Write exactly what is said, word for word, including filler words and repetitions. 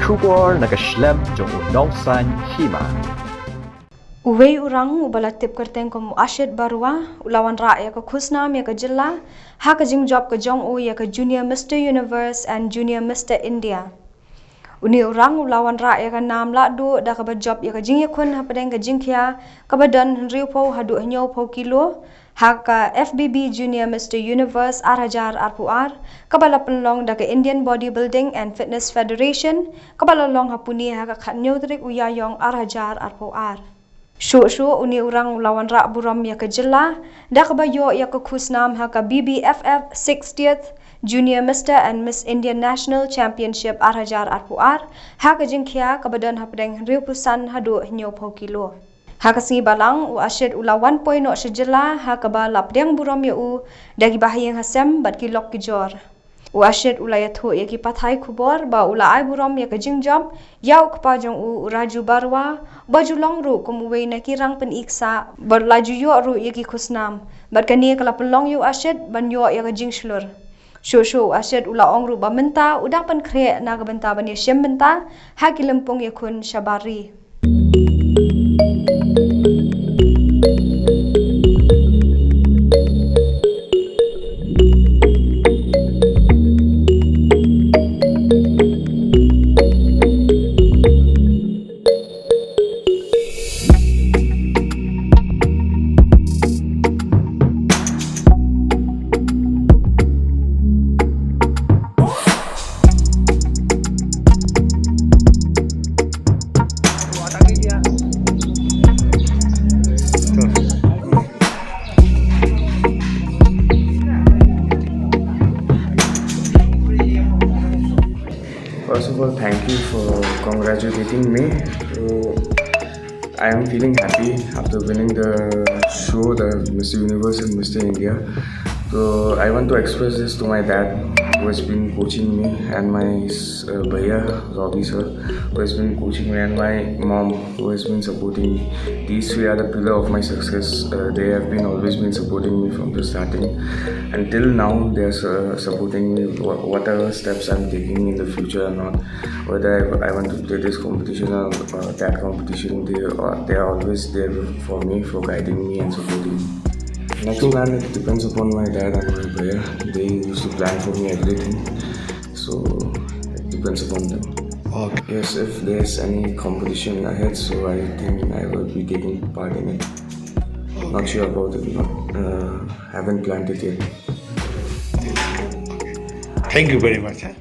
Khubor na ka shlem jong u nongsan hima. Uwei u rang uba la tip kyrteng kum u Ashit Barua u la wanrah ïa ka khusnam ïa ka jylla ha ka jingjop ka jong u ïa ka Junior Mister Universe and Junior Mister India. Une u rang u la wanrah ïa ka nam lahduh da kaba jop ïa ka jingïakhun hapdeng ka jingkhia kaba don hynriewphew haduh hynñiewphew kilo ha ka F B B Junior Mister Universe ar hajar arphew ar, kaba la pynlong da ka Indian Bodybuilding and Fitness Federation, kaba la long ha Pune ha ka khathynñiew tarik u Ïaïong ar hajar arphew ar. Shuh shuh une u rang u la wanrah burom ïa ka jylla da kaba ïoh ïa ka khusnam ha ka B B F F sixtieth Junior Mister and Miss Indian National Championship ar hajar arphew ar ha ka jingkhia kaba don hapdeng hynriewphew san haduh hynñiewphew kilo. Ha ka sngi balang u Ashit u la wan poi noh sha jylla ha kaba la pdiang burom ïa u da ki bahaïing hasem bad ki lok ki jor. U Ashit u la ïathuh ïa ki pathai khubor ba u la ai burom ïa ka jingjop ïa u kpa jong u, u Raju Barua, ba ju long ruh kum uwei na ki rang pyni ksah bad la ju ïoh ruh ïa ki khusnam. Bad kane ka la pynlong ïa u Ashit ban ïoh ïa ka jingshlur. Shuh shuh u Ashit u la ong ruh ba mynta u dang pynkhreh na ka bynta ban ïashim bynta ha ki lympung ïakhun shabar ri. First of all, thank you for congratulating me. So, I am feeling happy after winning the show, the Mister Universe and Mister India. So, I want to express this to my dad, who has been coaching me, and my uh, bhaiya, Robbie sir, who has been coaching me, and my mom, who has been supporting me. These three are the pillar of my success. Uh, they have been always been supporting me from the starting. Until now, they are uh, supporting me, wha- whatever steps I'm taking in the future or not. Whether I, I want to play this competition or uh, that competition, they are, they are always there for me, for guiding me and supporting me. Next plan, it depends upon my dad and my brother. They used to plan for me everything. So it depends upon them. Okay. Yes, if there's any competition ahead, so I think I will be taking part in it. Not sure about it. Not, uh, haven't planned it yet. Thank you very much. Eh?